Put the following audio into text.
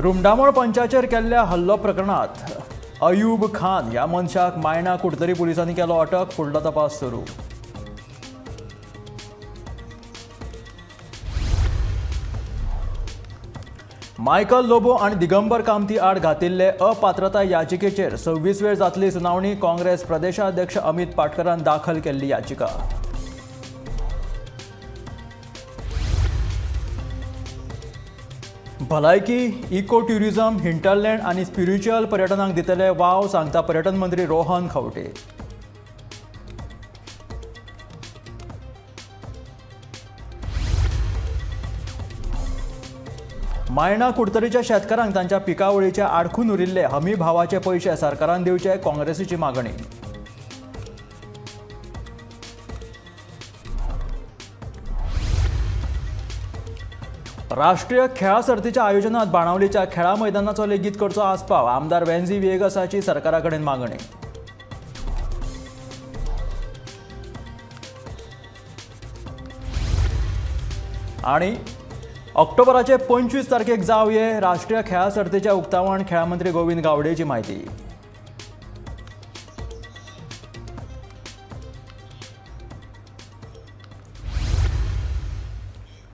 रुमडामोळ पंचाचेर केल्ल्या हल्लो प्रकरणात अयूब खान ह्या मनशाक मायणा कुडतरी पुलिसांनी केलो अटक, फुडलो तपास सुरू। मायकल लोबो आनी दिगंबर कामती आड घातिल्ले अपात्रता याचिकेचेर 26 वेळ जातली सुनावणी, काँग्रेस प्रदेशाध्यक्ष अमित पाटकरान दाखल केल्ली याचिका। भलायकी, इको ट्युरिझम, हिंटरलँड आनी स्पिरिच्युअल पर्यटनाक दितले वाव, सांगता पर्यटन मंत्री रोहन खंवटे। मायणा कुडतरीच्या शेतकारांक तांच्या पिकावळीचे आडखून उरिल्ले हमी भावाचे पयशे सरकारान दिवचे, काँग्रेसीची मागणी। राष्ट्रीय खेळां सर्तीच्या आयोजनात बाणावलीच्या खेळां मैदानाचो लेगीत करचो आस्पाव, आमदार वेन्झी व्हिएगसाची सरकारा कडेन मागणी। आनी ऑक्टोबराचे 25 तारखेक जावये राष्ट्रीय खेळां सर्तीच्या उक्तावण, खेळां मंत्री गोविंद गावडेची म्हायती।